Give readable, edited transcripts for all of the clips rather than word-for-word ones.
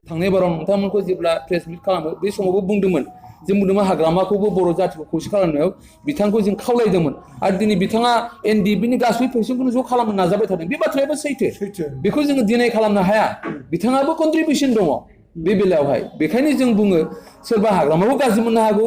थांनाय बाराव नोंथांमोनखौ जेब्ला प्रेस मिट खालामो बे समावबो बुंदोंमोन जों बुंदोंमोन हाग्रामाखौबो बर' जाथिखौ खौसे खालामनायाव बिथांखौ जों खावलायदोंमोन आरो दिनै बिथाङा एनडिएफबिनि गासै फैसाखौनो ज' खालामनो नाजाबाय थादों बे बाथ्रायाबो सैथो बेखौ जोङो दिनै खालामनो हाया बिथाङाबो कन्ट्रिबिउसन दङ बे बेलायावहाय बेखायनो जों बुङो सोरबा हाग्रामाखौ गाज्रि मोननो हागौ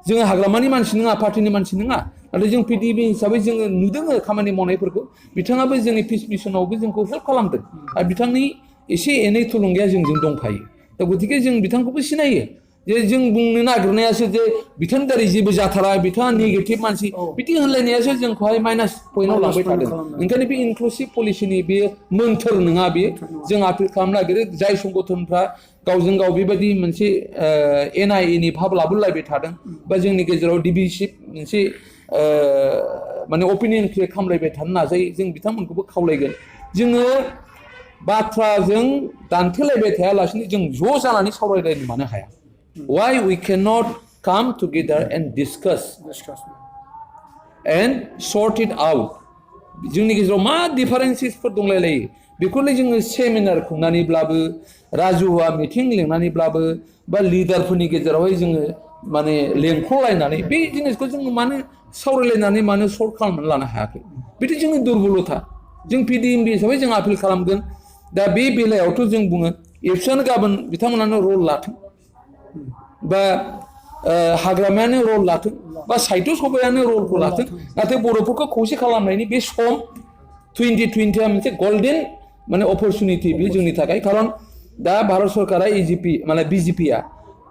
जोङो हाग्रामानि मानसि नङा पार्टिनि मानसि नङा नाथाय जों पिडिबि हिसाबै जोङो नुदों खामानि मावनायफोरखौ बिथाङाबो जोंनि पिस मिशनावबो जोंखौ हेल्प खालामदों आरो बिथांनि एसे एनै थुलुंगाया जोंजों दंफायो दा गतिके जों बिथांखौबो सिनायो जे जों बुंनो नागिरनायासो जे बिथांनि दारै जेबो जाथारा बिथाङा नेगेटिभ मानसि बिदि होनलायनायासो जोंखौहाय माइनास पइन्टआव लांबाय थादों ओंखायनो बे इनक्लुसिभ पलिसिनि बे मोन्थोर नङा बेयो जों आपिल खालामनो नागिरो जाय संगठनफ्रा गावजों गाव बेबायदि मोनसे एनआइएनि भाब लाबोलायबाय थादों बा जोंनि गेजेराव डिभिसिभ मोनसे माने अपिनियन क्रिएट खालामलायबाय थानो नाजायो जों बिथांमोनखौबो खावलायगोन जोङो बाथ्राजों दान्थेलायबाय थायालासिनो जों ज' जानानै सावरायलायनो मानो हाया why we cannot come together and discuss and sort it out जोंनि गेजेराव मा डिफारेन्सेसफोर दंलायलायो बेखौलाय जोङो सेमिनार खुंनानैब्लाबो राजुवा मिटिं लिंनानैब्लाबो बा लिडारफोरनि गेजेरावहाय जोङो माने लेंख'लायनानै बे जिनिसखौ जोङो मानो सावरायलायनानै मानो सर्ट खालामनानै लानो हायाखै बिदि जोंनि दुरबलथा जों पिडिएमबि हिसाबै जों आपिल खालामगोन दा बे बेलायावथ' जों बुङो एबसुआनो गाबोन बिथांमोनानो रल लाथों बा हाग्रामायानो रल लाथों बा साहित्य सभायानो रलखौ लाथों नाथाय बर'फोरखौ खौसे खालामनायनि बे सम 2020आ मोनसे गल्डेन माने अपरचुनिटि बे जोंनि थाखाय खारन दा भारत सरकारा इजिपि माने बिजेपिआ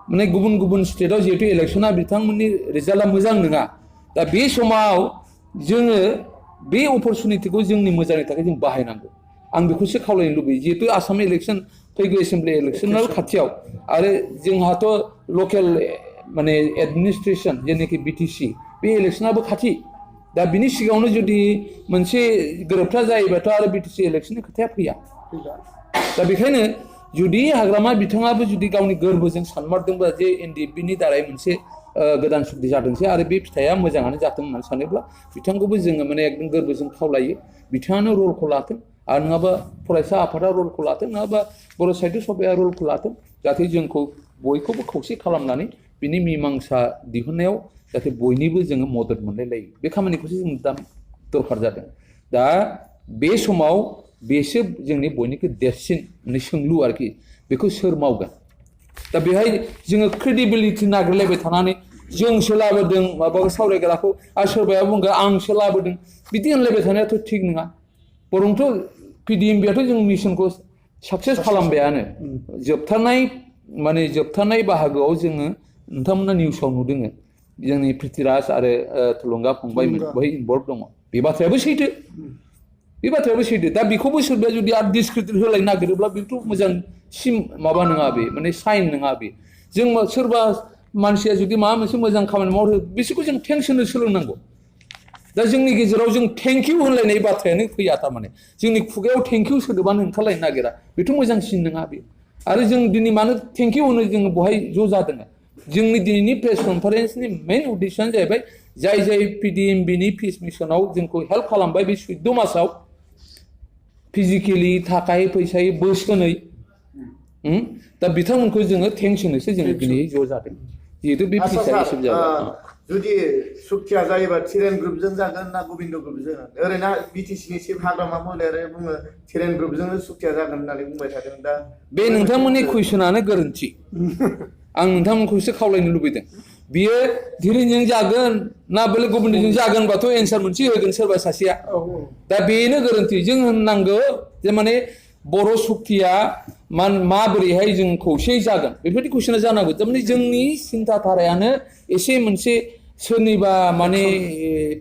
माने गुबुन गुबुन स्टेटआव जिहेतु इलेक्सना बिथांमोननि रिजाल्टआ मोजां नङा दा बे समाव जोङो बे अपरचुनिटिखौ जोंनि मोजांनि थाखाय जों बाहायनांगौ आं बेखौसो खावलायनो लुबैयो जिहेतु आसाम इलेक्सन फैगौ एसेम्बलि इलेक्सनाव खाथियाव आरो जोंहाथ' लकेल माने एडमिनिस्ट्रेसन जेनाखि बिटिसि बे इलेक्सनाबो खाथि दा बिनि सिगाङावनो जुदि मोनसे गोरोबथा जायोबाथ' आरो बिटिसि इलेक्सननि खोथाया फैया दा बेखायनो जुदि हाग्रामा बिथाङाबो जुदि गावनि गोरबोजों सानमारदोंबा जे एनडिएफबिनि दारै मोनसे गोदान सुक्ति जादोंसै आरो बे फिथाइया मोजाङानो जाथों होननानै सानोब्ला बिथांखौबो जोङो माने एकदम गोरबोजों खावलायो बिथाङानो रलखौ लाथों आरो नङाबा फरायसा आफादा रलखौ लाथों नङाबा बर' साहित्य सभाया रलखौ लाथों जाहाथे जोंखौ बयखौबो खौसे खालामनानै बिनि मीमांसा दिहुननायाव जाहाथे बयनिबो जोङो मदद मोनलायलायो बे खामानिखौसो जों दा दरखार जादों दा बे समाव बेसो जोंनि बयनिख्रुइ देरसिन माने सोंलु आरोखि बेखौ सोर मावगोन दा बेहाय जोङो क्रेडिबिलिटि नागिरलायबाय थानानै जोंसो लाबोदों माबाखौ सावरायग्राखौ आरो सोरबाया बुंगोन आंसो लाबोदों बिदि होनलायबाय थानायाथ' थिग नङा बरंथ' पिडिएमबिआथ' जों मिशनखौ साक्सेस खालामबायानो जोबथारनाय बाहागोआव जोङो नोंथांमोना निउसाव नुदों जोंनि पृथ्वीराज आरो थुलुंगा फंबायमोन बेहाय इनभल्भ दङ बे बाथ्रायाबो सैथो दा बेखौबो सोरबाया जुदि आरो डिसक्रेडिट होलायनो नागिरोब्ला बेथ' मोजां माबा नङा बे माने साइन नङा बे जों सोरबा मानसिया जुदि माबा मोनसे मोजां खामानि मावो बिसोरखौ जों थेंक्स होनो सोलोंनांगौ दा जोंनि गेजेराव जों थेंक इउ होनलायनाय बाथ्रायानो फैया थारमाने जोंनि खुगायाव थेंक इउ सोदोबानो ओंखारलायनो नागिरा बेथ' मोजांसिन नङा बे आरो जों दिनै मानो थेंक इउ होनो जोङो बहाय ज' जादों जोंनि दिनैनि प्रेस कनफारेन्सनि मेइन उद्देश्यआनो जाहैबाय जाय पिडिएमबिनि पिस मिशनाव जोंखौ हेल्प खालामबाय बे 14 मासाव फिजिकेलि थाखाय फैसायै बोसोनै दा बिथांमोनखौ जोङो थेंक्स होनोसो जोङो दिनै ज' जादों जिहेतु बे फिसा एसे जाबाय जुदि सुक्तिया जायोबा थिरेन ग्रुपजों जागोन ना गोविन्द ग्रुपजों ओरैनो बिटिसिनि चिफ हाग्रामा महरै बुङो थिरेन ग्रुपजोंनो सुक्तिया जागोन होननानै बुंबाय थादों दा बे नोंथांमोननि कुइसनानो गोरोन्थि आं नोंथांमोनखौसो खावलायनो लुबैदों बियो थिरेनजों जागोन ना बेलेग गुबुनजों जागोनबाथ' एन्सार मोनसे होगोन सोरबा सासेया दा बेनो गोरोन्थि जों होननांगौ जे माने बर' सुक्तिया माबोरैहाय जों खौसेयै जागोन बेफोरबायदि कुइसना जानांगौ थारमाने जोंनि सिन्था धारायानो एसे मोनसे सोरनिबा माने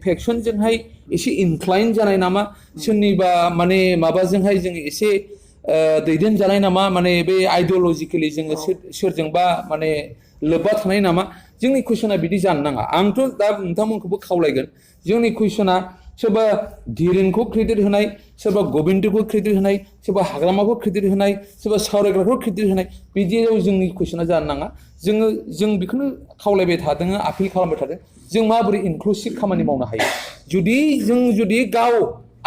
फेक्सनजोंहाय एसे इनक्लाइन जानाय नामा सोरनिबा माने माबाजोंहाय जों एसे दैदेनजानाय नामा माने बे आइडिअलजिकेलि जोङो सोरजोंबा माने लोब्बा थानाय नामा जोंनि कुइसना बिदि जानो नाङा आंथ' दा नोंथांमोनखौबो खावलायगोन जोंनि कुइसना सोरबा धीरेनखौ क्रेडिट होनाय सोरबा गोविन्दखौ क्रेडिट होनाय सोरबा हाग्रामाखौ क्रेडिट होनाय सोरबा सावरायग्राखौ क्रेडिट होनाय बिदियाव जोंनि कुइसना जानो नाङा जों बेखौनो खावलायबाय थादों आपिल खालामबाय थादों जों माबोरै इनक्लुसिभ खामानि मावनो हायो जुदि गाव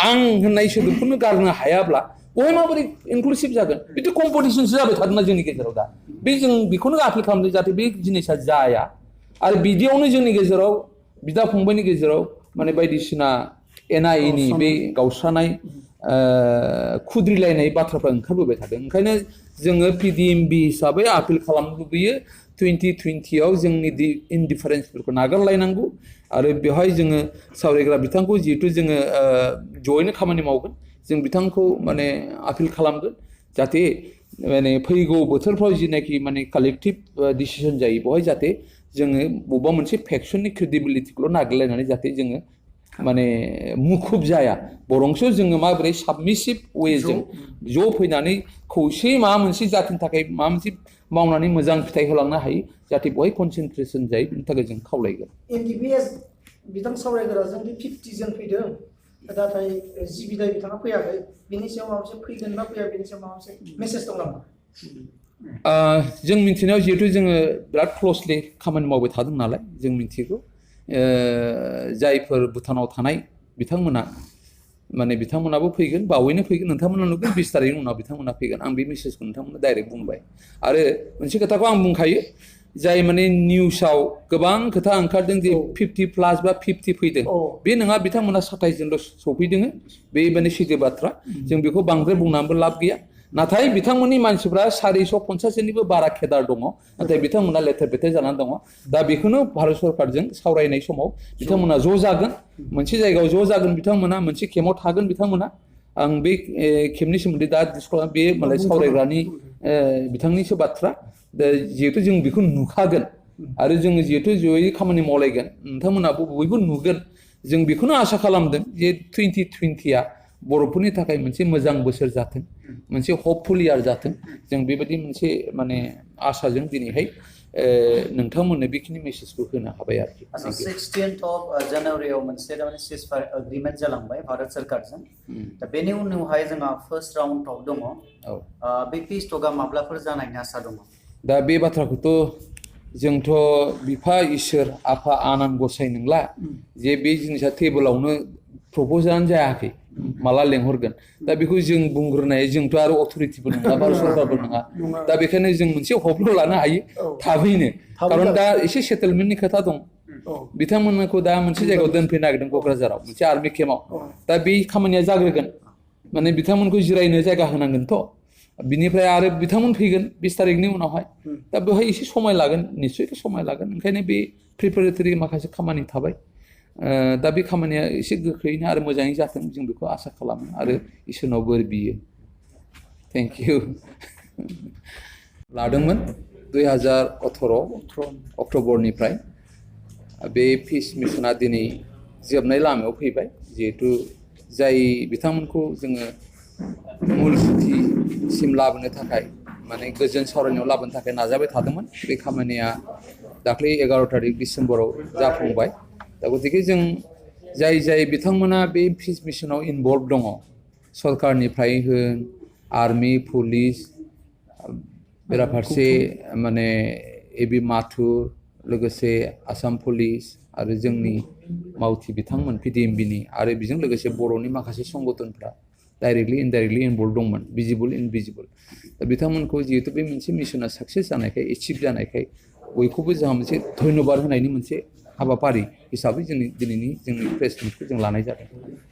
आं होननाय सोदोबखौनो गारनो हायाब्ला बहाय माबोरै इनक्लुसिभ जागोन बेथ' कम्पिटिसनसो जाबाय थादोंना जोंनि गेजेराव दा बे जों बेखौनो आपिल खालामदों जाहाथे बे जिनिसा जाया आरो बिदियावनो जोंनि गेजेराव बिदा फंबायनि गेजेराव माने बायदिसिना एना एनि बे गावस्रानाय खुद्रिलायनाय बाथ्राफ्रा ओंखारबोबाय थादों ओंखायनो जोङो PDMB हिसाबै आपिल खालामनो लुबैयो 2020 आव जोंनि इनडिफारेन्सफोरखौ नागारलायनांगौ आरो बेवहाय जोङो सावरायग्रा बिथांखौ जिहेतु जोङो जयैनो खामानि मावगोन जों बिथांखौ माने आपिल खालामगोन जाहाथे माने फैगौ बोथोरफ्राव जिनाखि माने कालेक्टिभ डिसिजन जायो बेवहाय जाहाथे जोङो बबेबा मोनसे फेक्सननि क्रेडिबिलिटिखौल' नागिरलायनानै जाहाथे जोङो माने मुखुब जाया बरंसो जोङो माबोरै साबमिसिभ वेजों ज' फैनानै खौसे माबा मोनसे जाथिनि थाखाय माबा मोनसे मावनानै मोजां फिथाइ होलांनो हायो जाहाथे बेवहाय कनसेन्ट्रेसन जायो बेनि थाखाय जों खावलायगोन NDBS बिथां सावरायग्राजों 50 जन फैदों नाथाय जि बिदाय बिथाङा फैयाखै बिनि सायाव माबा मोनसे फैगोन ना फैया बिनि सायाव माबा मोनसे मेसेज दं नामा जों मिथिनायाव जिहेतु जोङो बिराद क्ल'सलि खामानि मावबाय थादों नालाय जों मिथिगौ जायफोर भुटानाव थानाय बिथांमोना माने बिथांमोनाबो फैगोन बावैनो फैगोन नोंथांमोना नुगोन 20 तारिखनि उनाव बिथांमोना फैगोन आं बे मेसेजखौ नोंथांमोना डाइरेक्ट बुंबाय आरो मोनसे खोथाखौ आं बुंखायो जाय माने निउसाव गोबां खोथा ओंखारदों जे 50+ बा 50 फैदों बे नङा बिथांमोना 27 जनल' सफैदों बे माने सैथो बाथ्रा जों बेखौ बांद्राय बुंनानैबो लाब गैया नाथाय बिथांमोननि मानसिफ्रा 450 जननिबो बारा केदार दङ नाथाय बिथांमोना लेथेर फेथेर जानानै दङ दा बेखौनो भारत सरकारजों सावरायनाय समाव बिथांमोना ज' जागोन मोनसे जायगायाव ज' जागोन बिथांमोना मोनसे केम्पआव थागोन बिथांमोना आं बे केम्पनि सोमोन्दै दा डिसकास बे मालाय सावरायग्रानि बिथांनिसो बाथ्रा दा जिहेतु जों बेखौ नुखागोन आरो जोङो जिहेतु जयै खामानि मावलायगोन नोंथांमोनाबो बयबो नुगोन जों बेखौनो आसा खालामदों जे 2020आ बर'फोरनि थाखाय मोनसे मोजां बोसोर जाथों मोनसे हपफुल इयार जाथों जों बेबायदि मोनसे माने आसाजों दिनैहाय नोंथांमोननो बेखिनि मेसेजखौ होनो हाबाय आरोखि 16th of जानुवारियाव मोनसे थारमाने सिजफायार एग्रिमेन्ट जालांबाय भारत सरकारजों दा बेनि उनावहाय जोंहा फार्स्ट राउन्डआव दङ बे पिस टकआ माब्लाफोर जानायनि आसा दङ दा बे बाथ्राखौथ' जोंथ' बिफा इसोर आफा आनान गसाइ नंला जे बे जिनिसा टेबोलावनो प्रप'जालानो जायाखै माला लेंहरगोन दा बेखौ जों बुंग्रोनाय जोंथ' आरो अथ'रिटिबो नङा भारत सरकारबो नङा दा बेखायनो जों मोनसे हपल' लानो हायो थाबैनो खारन दा एसे सेटेलमेन्टनि खोथा दं बिथांमोनखौ दा मोनसे जायगायाव दोनफैनो नागिरदों क'क्राझाराव मोनसे आर्मि केम्पआव दा बे खामानिया जाग्रोगोन माने बिथांमोनखौ जिरायनो जायगा होनांगोनथ' बिनिफ्राय आरो बिथांमोन फैगोन 20 तारिखनि उनावहाय दा बेवहाय एसे समाय लागोन निस्सय समाय लागोन ओंखायनो बे प्रिपेरेटरि माखासे खामानि थाबाय दा बे खामानिया एसे गोख्रैनो आरो मोजाङै जाथों जों बेखौ आसा खालामो आरो इसोरनाव बोर बियो थेंक इउ लादोंमोन 2018 अक्ट'बरनिफ्राय बे पिस मिशना दिनै जोबनाय लामायाव फैबाय जिहेतु जाय बिथांमोनखौ जोङो मुल सुथिसिम लाबोनो थाखाय माने गोजोन सावरायनायाव लाबोनो थाखाय नाजाबाय थादोंमोन बे खामानिया दाख्लै 11 तारिख डिसेम्बराव जाफुंबाय दा गतिके जों जाय बिथांमोना बे पिस मिशनाव इनभल्भ दङ सरकारनिफ्राय होन आर्मि पुलिस बेराफारसे माने एबि माथुर लोगोसे आसाम पुलिस आरो जोंनि मावथि बिथांमोन PDMBनि आरो बेजों लोगोसे बर'नि माखासे संगठनफ्रा डाइरेक्टलि इनडाइरेक्टलि इनभल्भ दंमोन भिजिबल इनभिजिबल दा बिथांमोनखौ जिहेतु बे मोनसे मिशना साक्सेस जानायखाय एचिभ जानायखाय बयखौबो जोंहा मोनसे धन्यबाद होनायनि मोनसे हाबाफारि हिसाबै दिनैनि जोंनि प्रेस मिटखौ जों लानाय जादों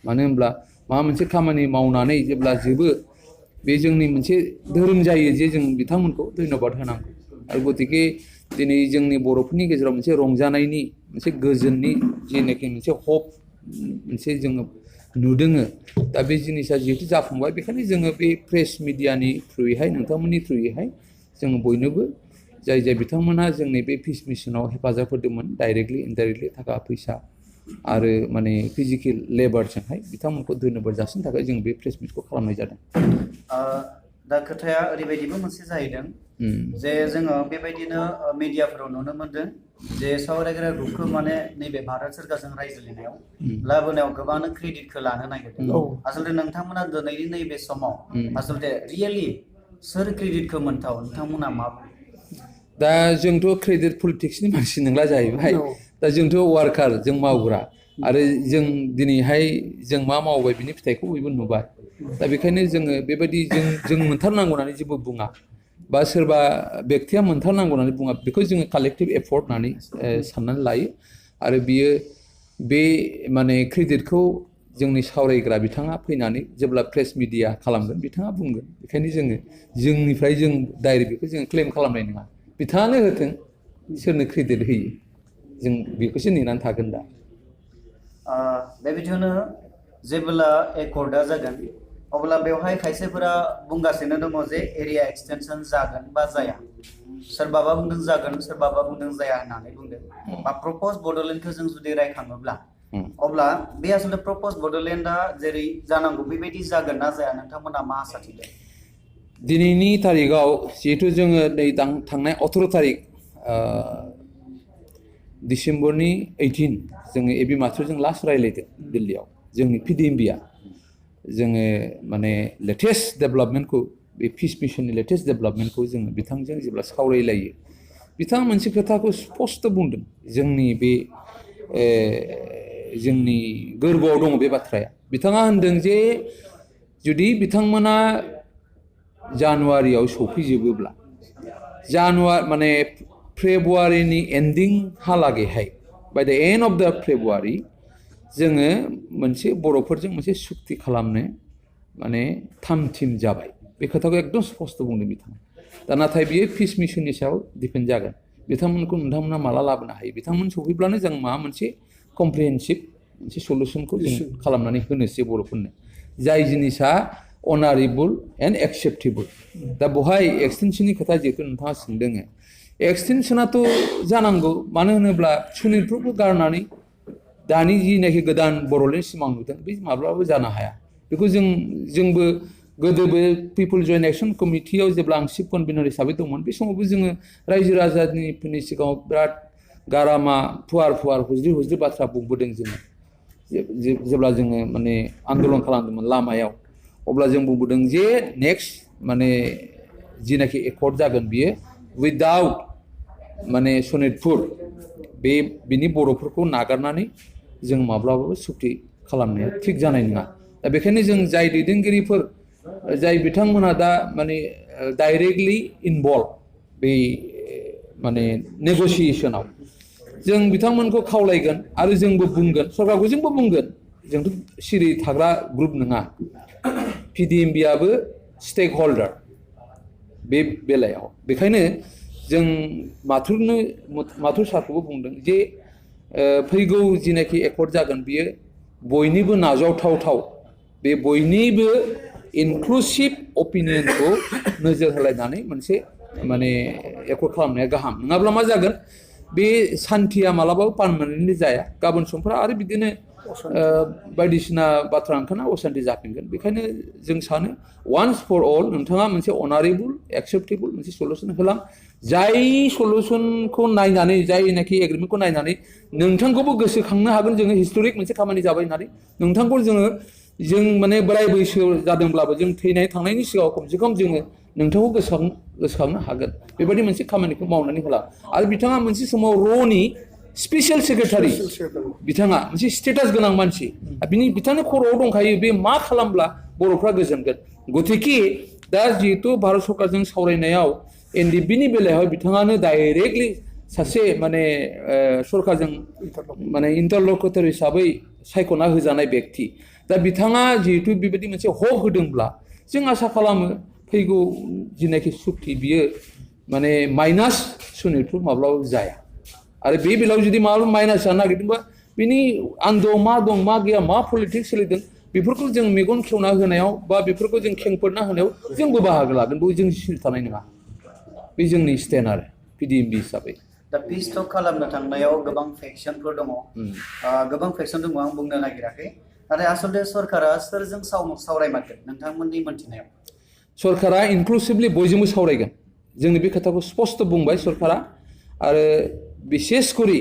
मानो होनब्ला माबा मोनसे खामानि मावनानै जेब्ला जोबो बे जोंनि मोनसे धोरोम जायो जे जों बिथांमोनखौ धन्यबाद होनांगौ आरो गतिके दिनै जोंनि बर'फोरनि गेजेराव मोनसे रंजानायनि मोनसे गोजोननि जेनाखि मोनसे हप मोनसे जोङो नुदोङो दा बे जिनिसा जिहेतु जाफुंबाय बेखायनो जोङो बे प्रेस मिडियानि थ्रुयैहाय नोंथांमोननि थ्रुयैहाय जोङो बयनोबो जाय बिथांमोनहा जोंनि बे पिस मिशनाव हेफाजाब होदोंमोन डाइरेक्टलि इनडाइरेक्टलि थाखा फैसा आरो माने फिजिकेल लेबारजोंहाय बिथांमोनखौ धन्यबाद जासिनो थाखाय जों बे प्रेस मिटखौ खालामनाय जादों दा खोथाया ओरैबायदिबो मोनसे जाहैदों जे जोङो बेबायदिनो मिडियाफोराव नुनो मोनदों जे सावरायग्रा ग्रुपखौ माने नैबे भारत सरकारजों रायज्लायनायाव लाबोनायाव गोबांनो क्रेडिटखौ लानो नागिरदों आसलथे नोंथांमोना दिनैनि नैबे समाव आसलथे रियेलि सोर क्रेडिटखौ मोनथाव नोंथांमोना मा दा जोंथ' क्रेडिट पलिटिक्सनि मानसि नंला जाहैबाय दा जोंथ' वार्कार जों मावग्रा आरो जों दिनैहाय जों मा मावबाय बिनि फिथाइखौ बयबो नुबाय दा बेखायनो जोङो बेबायदि जों मोनथारनांगौ होननानै जेबो बुङा बा सोरबा बेक्तिया मोनथारनांगौ होननानै बुङा बेखौ जोङो कालेक्टिभ एफर्ट होननानै साननानै लायो आरो बियो बे माने क्रेडिटखौ जोंनि सावरायग्रा बिथाङा फैनानै जेब्ला प्रेस मिडिया खालामगोन बिथाङा बुंगोन बेखायनो जोंनिफ्राय जों डाइरेक्ट बेखौ जों क्लेम खालामनाय नङा बिथाङानो होथों सोरनो क्रेडिट होयो जों बेखौसो नेनानै थागोन दा बेबायदिनो जेब्ला एकर्डआ जागोन अब्ला बेवहाय खायसेफोरा बुंगासिनो दङ जे एरिया एक्सटेनसन जागोन बा जाया सोरबाबा बुंदों जागोन सोरबाबा बुंदों जाया होननानै बुंदों बा प्रप'ज बड'लेण्डखौ जों जुदि रायखाङोब्ला अब्ला बे आसलते प्रप'ज बड'लेण्डआ जेरै जानांगौ बेबायदि जागोन ना जाया नोंथांमोना मा आसा थिदों दिनैनि तारिखाव जिहेतु जोङो नै थांनाय 18 तारिख डिसेम्बरनि 18 जोङो एबि माथ्रजों लास्ट रायलायदों दिल्लीयाव जोंनि पिडिएमबिआ जोङो माने लेटेस्ट डेभेलपमेन्टखौ बे पिस मिशननि लेटेस्ट डेभेलपमेन्टखौ जोङो बिथांजों जेब्ला सावरायलायो बिथाङा मोनसे खोथाखौ स्पष्ट बुंदों जोंनि बे जोंनि गोरबोआव दङ बे बाथ्राया बिथाङा होनदों जे जुदि बिथांमोना जानुवारियाव सौफैजोबोब्ला माने फेब्रुवारिनि एन्डिं हालागैहाय बाय द एन्ड अफ द फेब्रुवारि जोङो मोनसे बर'फोरजों मोनसे सुक्ति खालामनो माने थाम-थिम जाबाय बे खोथाखौ एकदम स्पष्ट बुंदों बिथाङा दा नाथाय बियो पिस मिशननि सायाव डिपेन्ड जागोन बिथांमोनखौ नोंथांमोना माला लाबोनो हायो बिथांमोन सौफैब्लानो जों माबा मोनसे कमप्रिहेन्सिभ मोनसे सलुसनखौ जों खालामनानै होनोसै बर'फोरनो जाय जिनिसा अनारेबल एन्ड एक्सेप्टेबल दा बेवहाय एक्सटेनसननि खोथा जिहेतु नोंथाङा सोंदों एक्सटेनसनाथ' जानांगौ मानो होनोब्ला सनितपुरखौ गारनानै दानि जिनाखि गोदान बर'लेण्ड सिमां नुदों बे माब्लाबाबो जानो हाया बेखौ जोंबो गोदोबो पिपल जयेन्ट एक्सन कमिटियाव जेब्ला आं चिफ कनभेनर हिसाबै दंमोन बे समावबो जोङो रायजो राजाफोरनि सिगाङाव बिराद गारामा फुवार हुज्रि बाथ्रा बुंबोदों जोङो जेब्ला जोङो माने आन्दलन खालामदोंमोन लामायाव अब्ला जों बुंबोदों जे नेक्स्ट माने जिनाखि एकर्ड जागोन बियो उइदाउट माने सनितपुर बिनि बर'फोरखौ नागारनानै जों माब्लाबाबो सुक्ति खालामनाया थिग जानाय नङा दा बेखायनो जों जाय दैदेनगिरिफोर जाय बिथांमोना दा माने डाइरेक्टलि इनभल्भ बे माने नेगसिएसनाव जों बिथांमोनखौ खावलायगोन आरो जोंबो बुंगोन सरकारखौ जोंबो बुंगोन जोंथ' सिरि थाग्रा ग्रुप नङा पिडिएमबिआबो स्टेक हल्डार बे बेलायाव बेखायनो जों माथुर सारखौबो बुंदों जे फैगौ जिनाखि एकर्ड जागोन बियो बयनिबो नाजावथाव बे बयनिबो इनक्लुसिभ अपिनियनखौ नोजोर होलायनानै मोनसे माने एकर्ड खालामनाया गाहाम नङाब्ला मा जागोन बे सान्थिया मालाबाबो पार्मानेन्टलि जाया गाबोन समफोरा आरो बिदिनो बायदिसिना बाथ्रा ओंखारना असान्थि जाफिनगोन बेखायनो जों सानो वान्स फर अल नोंथाङा मोनसे अनारेबल एक्सेप्टेबल मोनसे सलुसन होलां जाय सलुसनखौ नायनानै जायनाखि एग्रिमेन्टखौ नायनानै नोंथांखौबो गोसोखांनो हागोन जोङो हिस्टरिक मोनसे खामानि जाबाय होननानै नोंथांखौ जों माने बोराय बैसो जादोंब्लाबो जों थैनाय थांनायनि सिगाङाव खमसे खम जोङो नोंथांखौ गोसोखांनो हागोन बेबायदि मोनसे खामानिखौ मावनानै होला आरो बिथाङा मोनसे समाव र'नि स्पेसियेल सेक्रेटारि बिथाङा मोनसे स्टेटास गोनां मानसि बिथांनि खर'आव दंखायो बे मा खालामब्ला बर'फ्रा गोजोनगोन गतिके दा जिहेतु भारत सरकारजों सावरायनायाव एनडिएफबिनि बेलायाव बिथाङानो डाइरेक्टलि सासे माने सरकारजों माने इन्टारलकुटर हिसाबै सायख'ना होजानाय बेक्ति दा बिथाङा जिहेतु बेबायदि मोनसे हप होदोंब्ला जों आसा खालामो फैगौ जिनाखि सुक्ति बियो माने माइनास सनितपुर माब्लाबाबो जाया आरो बे बेलायाव जुदि माब्लाबा माइनास जानो नागिरदोंबा बिनि आन्दोआव मा दं मा गैया मा पलिटिक्स सोलिदों बेफोरखौ जों मेगन खेवना होनायाव बा बेफोरखौ जों खेंफोरना होनायाव जोंबो बाहागो लागोन बेयाव जों सिरि थानाय नङा बे जोंनि स्टेन्ड आरो पिडिएमबि हिसाबै दा पिस टक खालामनो थांनायाव गोबां फेक्सनफोर दङ गोबां फेक्सन दङ आं बुंनो नागिराखै नाथाय आसलते सरकारा सोरजों सावरायमारगोन नोंथांमोननि मोनथिनायाव सरकारा इनक्लुसिभलि बयजोंबो सावरायगोन जोंनि बे खोथाखौ स्पष्ट बुंबाय सरकारा आरो बिसेसकरि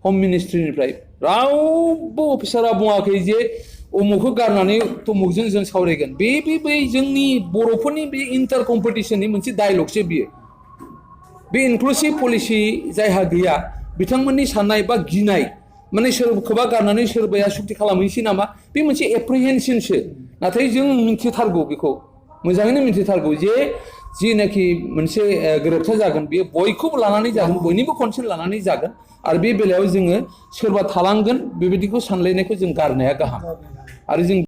हम मिनिस्ट्रिनिफ्राय रावबो अफिसारा बुङाखै जे उमुखौ गारनानै तमुकजों जों सावरायगोन बै जोंनि बर'फोरनि बे इन्टार कम्पिटिशननि मोनसे डायलगसो बियो बे इनक्लुसिभ पलिसि जायहा गैया बिथांमोननि साननाय बा गिनाय माने सोरखौबा गारनानै सोरबाया सुक्ति खालामहैसै नामा बे मोनसे एप्रिहेनसनसो नाथाय जों मिथिथारगौ बेखौ मोजाङैनो मिथिथारगौ जे जिनाखि मोनसे गोरोबथा जागोन बेयो बयखौबो लानानै जागोन बयनिबो कनसेन्ट लानानै जागोन आरो बे बेलायाव जोङो सोरबा थालांगोन बेबायदिखौ सानलायनायखौ जों गारनाया गाहाम आरो जों